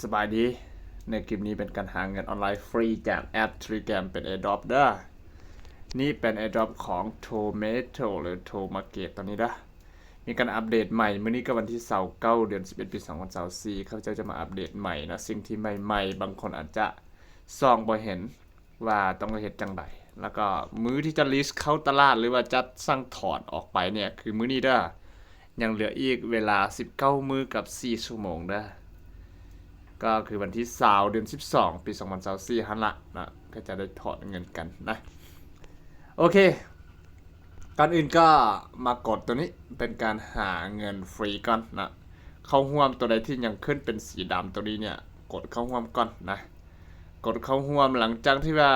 ສະບາຍດີ. ໃນຄລິບນີ້ເປັນການຫາເງິນອອນລາຍຟຣີຈາກແອັບ Telegram ເປັນ Airdrop ເດີ້. ນີ້ເປັນ Airdrop ຂອງ Tomato ຫຼື Tomarket ຕອນນີ້ເດີ້. ມີການອັບເດດໃໝ່ ມື້ນີ້ກໍວັນທີຊາວເກົ້າ ເດືອນສິບເອັດ ປີສອງພັນຊາວສີ່ ຂ້າພະເຈົ້າຈະມາອັບເດດໃໝ່ເນາະ ສິ່ງທີ່ໃໝ່ໆ ບາງຄົນອາດຈະສ່ອງບໍ່ເຫັນ ວ່າຕ້ອງເຮັດຈັ່ງໃດ ແລ້ວກໍມື້ທີ່ຈະ list ເຂົ້າຕະຫຼາດ ຫຼືວ່າຈະສັ່ງຖອນອອກໄປເນ່ຍ ຄືມື້ນີ້ເດີ້. ຍັງເຫຼືອອີກເວລາສິບເກົ້າມື້ກັບສີ່ຊົ່ວໂມງເດີ້. ກໍຄືວັນທີຊາວ ເດືອນສິບສອງ ປີສອງພັນຊາວສີ່ຫັ້ນລະເນາະ ກໍຈະໄດ້ຖອນເງິນກັນນະ. ໂອເຄ ກ່ອນອື່ນກໍມາກົດໂຕນີ້ ເປັນການຫາເງິນຟຣີກ່ອນນະ. ເຂົ້າຮ່ວມໂຕໃດທີ່ຍັງຂຶ້ນເປັນສີດຳໂຕນີ້ເນ່ຍ ກົດເຂົ້າຮ່ວມກ່ອນນະ. ກົດເຂົ້າຮ່ວມ ຫຼັງຈາກທີ່ວ່າ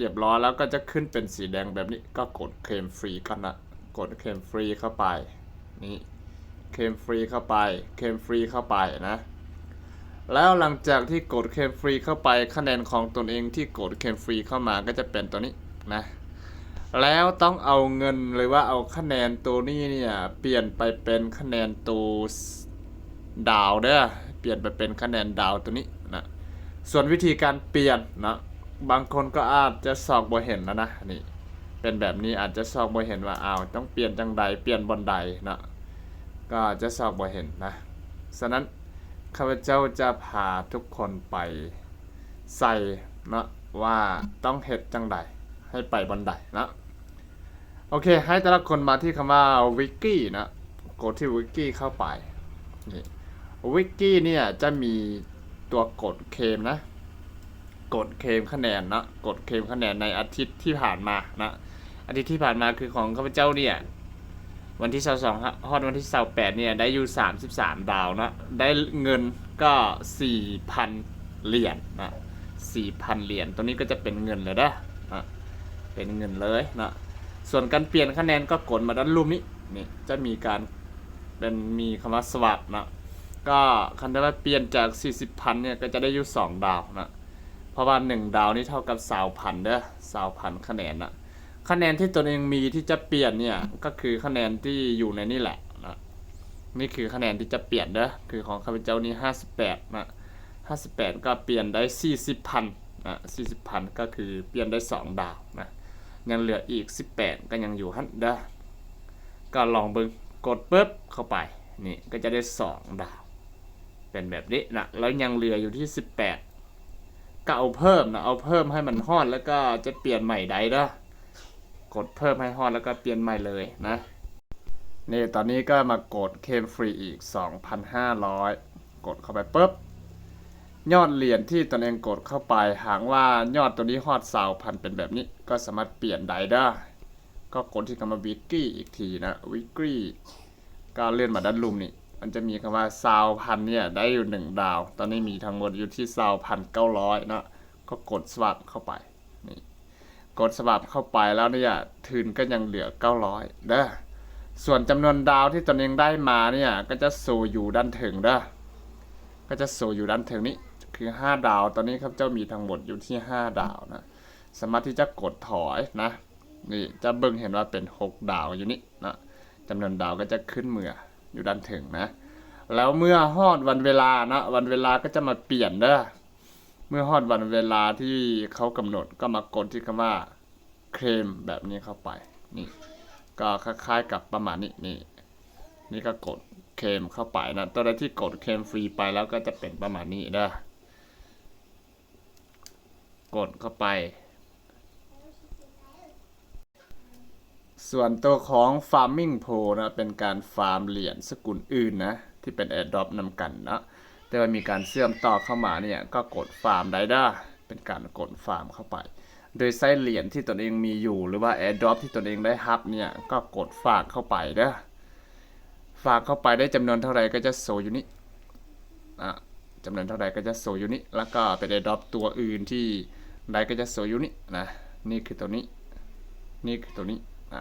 ລຽບຮ້ອຍແລ້ວ ກໍຈະຂຶ້ນເປັນສີແດງແບບນີ້ ກໍກົດເຄລມຟຣີກ່ອນນະ. ກົດເຄລມຟຣີເຂົ້າໄປ ນີ້ ເຄລມຟຣີເຂົ້າໄປ ເຄລມຟຣີເຂົ້າໄປນະ. ແລ້ວຫຼັງຈາກທີ່ກົດເຄລມຟຣີເຂົ້າໄປ ຄະແນນຂອງຕົນເອງທີ່ກົດເຄລມຟຣີເຂົ້າມາກໍຈະເປັນໂຕນີ້ນະ. ແລ້ວຕ້ອງເອົາເງິນ ຫຼືວ່າເອົາຄະແນນໂຕນີ້ເນ່ຍ ປ່ຽນໄປເປັນຄະແນນໂຕດາວເດີ້ ປ່ຽນໄປເປັນຄະແນນດາວໂຕນີ້ນະ. ສ່ວນວິທີການປ່ຽນເນາະ ບາງຄົນກໍອາດຈະຊອກບໍ່ເຫັນແລ້ວນະ ນີ້ ເປັນແບບນີ້ ອາດຈະຊອກບໍ່ເຫັນວ່າ ອ້າວ ຕ້ອງປ່ຽນຈັ່ງໃດ ປ່ຽນບ່ອນໃດເນາະ ກໍອາດຈະຊອກບໍ່ເຫັນນະ. ສະນັ້ນ ຂ້າພະເຈົ້າຈະພາທຸກຄົນໄປໃສ່ເນາະ ວ່າຕ້ອງເຮັດຈັ່ງໃດ ໃຫ້ໄປບ່ອນໃດເນາະ. ໂອເຄ ໃຫ້ແຕ່ລະຄົນມາທີ່ຄຳວ່າ Wiki ເນາະ ກົດທີ່ Wiki ເຂົ້າໄປ. ນີ້ Wiki ເນ່ຍຈະມີຕົວກົດເຄລມນະ ກົດເຄລມຄະແນນເນາະ ກົດເຄລມຄະແນນໃນອາທິດທີ່ຜ່ານມາເນາະ. ອາທິດທີ່ຜ່ານມາຄືຂອງຂ້າພະເຈົ້າເນ່ຍ ວັນທີຊາວສອງ ຮອດວັນທີຊາວແປດເນ່ຍ ໄດ້ຢູ່ສາມສິບສາມດາວເນາະ ໄດ້ເງິນກໍສີ່ພັນຫຼຽນເນາະ ສີ່ພັນຫຼຽນ. ຕົງນີ້ກໍຈະເປັນເງິນແລ້ວເດີ້ເນາະ ເປັນເງິນເລີຍເນາະ. ສ່ວນການປ່ຽນຄະແນນກໍກົດມາດ້ານລຸ່ມນີ້ ນີ້ຈະມີການ ເປັນ ມີຄຳວ່າ swap ເນາະ ກໍຄັນໄດ້ວ່າປ່ຽນຈາກສີ່ສິບພັນເນ່ຍ ກໍຈະໄດ້ຢູ່ສອງດາວເນາະ ເພາະວ່າໜຶ່ງດາວນີ້ເທົ່າກັບຊາວພັນເດີ້ ຊາວພັນຄະແນນເນາະ. ຄະແນນທີ່ຕົນເອງມີທີ່ຈະປ່ຽນເນ່ຍ ກໍຄືຄະແນນທີ່ຢູ່ໃນນີ້ແຫຼະເນາະ. ນີ້ຄືຄະແນນທີ່ຈະປ່ຽນເດີ້ ຄືຂອງຂ້າພະເຈົ້ານີ້ຫ້າສິບແປດເນາະ ຫ້າສິບແປດກໍປ່ຽນໄດ້ສີ່ສິບພັນນະ ສີ່ສິບພັນກໍຄືປ່ຽນໄດ້ສອງດາວນະ. ຍັງເຫຼືອອີກສິບແປດ ກໍຍັງຢູ່ຫັ້ນເດີ້ ກໍລອງເບິ່ງ ກົດປຶບເຂົ້າໄປ ນີ້ກໍຈະໄດ້ສອງດາວ ເປັນແບບນີ້ນະ. ແລ້ວຍັງເຫຼືອຢູ່ທີ່ສິບແປດ ກໍເອົາເພີ່ມນະ ເອົາເພີ່ມໃຫ້ມັນຮອດ ແລ້ວກໍຈະປ່ຽນໃໝ່ໄດ້ເດີ້ ກົດເພີ່ມໃຫ້ຮອດ ແລ້ວກໍປ່ຽນໃໝ່ເລີຍນະ. ນີ້ ຕອນນີ້ກໍມາກົດເຄລມຟຣີອີກສອງພັນຫ້າຮ້ອຍ ກົດເຂົ້າໄປປຶບ ຍອດຫຼຽນທີ່ຕົນເອງກົດເຂົ້າໄປ ຫາກວ່າຍອດຕົວນີ້ຮອດຊາວພັນເປັນແບບນີ້ ກໍສາມາດປ່ຽນໄດ້ເດີ້. ກໍກົດທີ່ຄຳວ່າ Wiki ອີກທີນະ Wiki ກໍເລື່ອນມາດ້ານລຸ່ມນີ້ ມັນຈະມີຄຳວ່າຊາວພັນເນ່ຍ ໄດ້ຢູ່ໜຶ່ງດາວ ຕອນນີ້ມີທັງໝົດຢູ່ທີ່ຊາວພັນເກົ້າຮ້ອຍເນາະ ກໍກົດ swap ເຂົ້າໄປ ນີ້ ກົດ swap ເຂົ້າໄປແລ້ວເນ່ຍ ທຶນກໍຍັງເຫຼືອເກົ້າຮ້ອຍເດີ້. ສ່ວນຈຳນວນດາວທີ່ຕົນເອງໄດ້ມາເນ່ຍ ກໍຈະໂຊຢູ່ດ້ານເທິງເດີ້ ກໍຈະໂຊຢູ່ດ້ານເທິງນີ້ ຄືຫ້າດາວ ຕອນນີ້ຂ້າພະເຈົ້າມີທັງໝົດຢູ່ທີ່ຫ້າດາວນະ ສາມາດທີ່ຈະກົດຖອຍນະ. ນີ້ຈະເບິ່ງເຫັນວ່າເປັນຫົກດາວຢູ່ນີ້ເນາະ ຈຳນວນດາວກໍຈະຂຶ້ນເມືອຢູ່ດ້ານເທິງນະ. ແລ້ວເມື່ອຮອດວັນເວລາເນາະ ວັນເວລາກໍຈະມາປ່ຽນເດີ້. ເມື່ອຮອດວັນເວລາທີ່ເຂົາກຳນົດ ກໍມາກົດທີ່ຄຳວ່າເຄລມແບບນີ້ເຂົ້າໄປ ນີ້ ກໍຄ້າຍໆກັບປະມານນີ້ ນີ້ ນີ້ກໍກົດເຄລມເຂົ້າໄປນະ. ຕົວໃດທີ່ກົດເຄລມຟຣີໄປແລ້ວກໍຈະເປັນປະມານນີ້ເດີ້ ກົດເຂົ້າໄປ. ສ່ວນຕົວຂອງ Farming Pro ນະ ເປັນການຟາມຫຼຽນສະກຸນອື່ນນະ ທີ່ເປັນ Airdrop ນຳກັນເນາະ ແຕ່ວ່າມີການເຊື່ອມຕໍ່ເຂົ້າມາເນ່ຍ ກໍກົດຟາມໄດ້ເດີ້ ເປັນການກົດຟາມເຂົ້າໄປ ໂດຍໃຊ້ຫຼຽນທີ່ຕົນເອງມີຢູ່ ຫຼືວ່າ Airdrop ທີ່ຕົນເອງໄດ້ຮັບເນ່ຍ ກໍກົດຝາກເຂົ້າໄປເດີ້. ຝາກເຂົ້າໄປໄດ້ຈຳນວນເທົ່າໃດກໍຈະໂຊຢູ່ນີ້ ອາ ຈຳນວນເທົ່າໃດກໍຈະໂຊຢູ່ນີ້ ແລ້ວກໍເປັນ Airdrop ຕົວອື່ນທີ່ໄດ້ກໍຈະໂຊຢູ່ນີ້ນະ. ນີ້ຄືຕົວນີ້ ນີ້ຄືຕົວນີ້ ອາ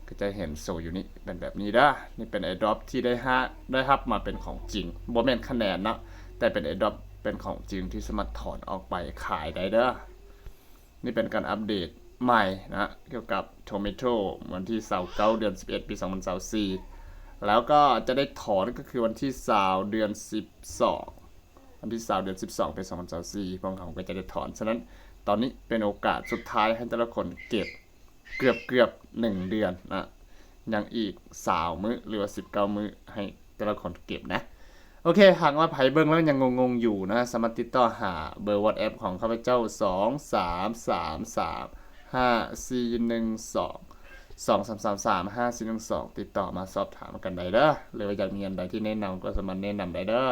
ກໍຈະເຫັນໂຊຢູ່ນີ້ ເປັນແບບນີ້ເດີ້. ນີ້ເປັນ Airdrop ທີ່ໄດ້ ໄດ້ຮັບມາເປັນຂອງຈິງ ບໍ່ແມ່ນຄະແນນເນາະ ແຕ່ເປັນ Airdrop ເປັນຂອງຈິງທີ່ສາມາດຖອນອອກໄປຂາຍໄດ້ເດີ້. ນີ້ເປັນການອັບເດດໃໝ່ນະ ກ່ຽວກັບ Tomato ວັນທີຊາວເກົ້າ ເດືອນສິບເອັດ ປີສອງພັນຊາວສີ່ ແລ້ວກໍຈະໄດ້ຖອນກໍຄືວັນທີຊາວ ເດືອນສິບສອງ ວັນທີຊາວ ເດືອນສິບສອງ ປີສອງພັນຊາວສີ່ ພວກເຮົາກໍຈະໄດ້ຖອນ. ສະນັ້ນຕອນນີ້ເປັນໂອກາດສຸດທ້າຍໃຫ້ແຕ່ລະຄົນເກັບເກືອບໆ ໜຶ່ງເດືອນນະ ຍັງອີກຊາວມື້ ຫຼືວ່າສິບເກົ້າມື້ ໃຫ້ແຕ່ລະຄົນເກັບນະ. ໂອເຄ ຫາກວ່າໃຜເບິ່ງແລ້ວຍັງງົງໆຢູ່ນະ ສາມາດຕິດຕໍ່ຫາເບີ WhatsApp ຂອງຂ້າພະເຈົ້າ ສອງສາມສາມສາມ ຫ້າສີ່ໜຶ່ງສອງ ສອງສາມສາມສາມ ຫ້າສີ່ໜຶ່ງສອງ ຕິດຕໍ່ມາສອບຖາມກັນໄດ້ເດີ ຫຼືວ່າຢາກມີອັນໃດທີ່ແນະນຳກໍສາມາດແນະນຳໄດ້ເດີ.